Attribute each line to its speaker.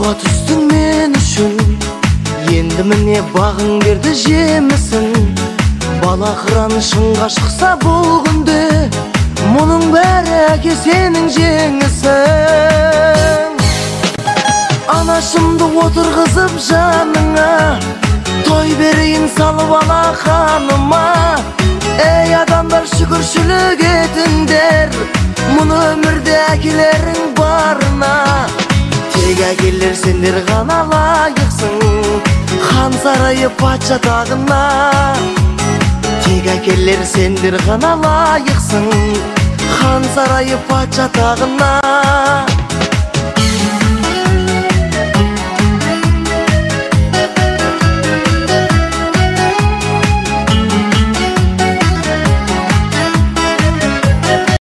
Speaker 1: Жолға түстің мен үшін, енді міне бағың берді жемісін. Бала қыран шыңға шықса бұл күнде, мұның бәрі әке сенің жеңісің. Анашымды отырғызып жаныңа, той берейін салып алақаныма. Ей адамдар, шүкіршілік етіңдер, мұны өмірде әкелерің барына. Тек әкелер сендер ғана лайықсың хан сарайы патша тағына. Тек әкелер сендер ғана лайықсың хан сарайы патша тағына.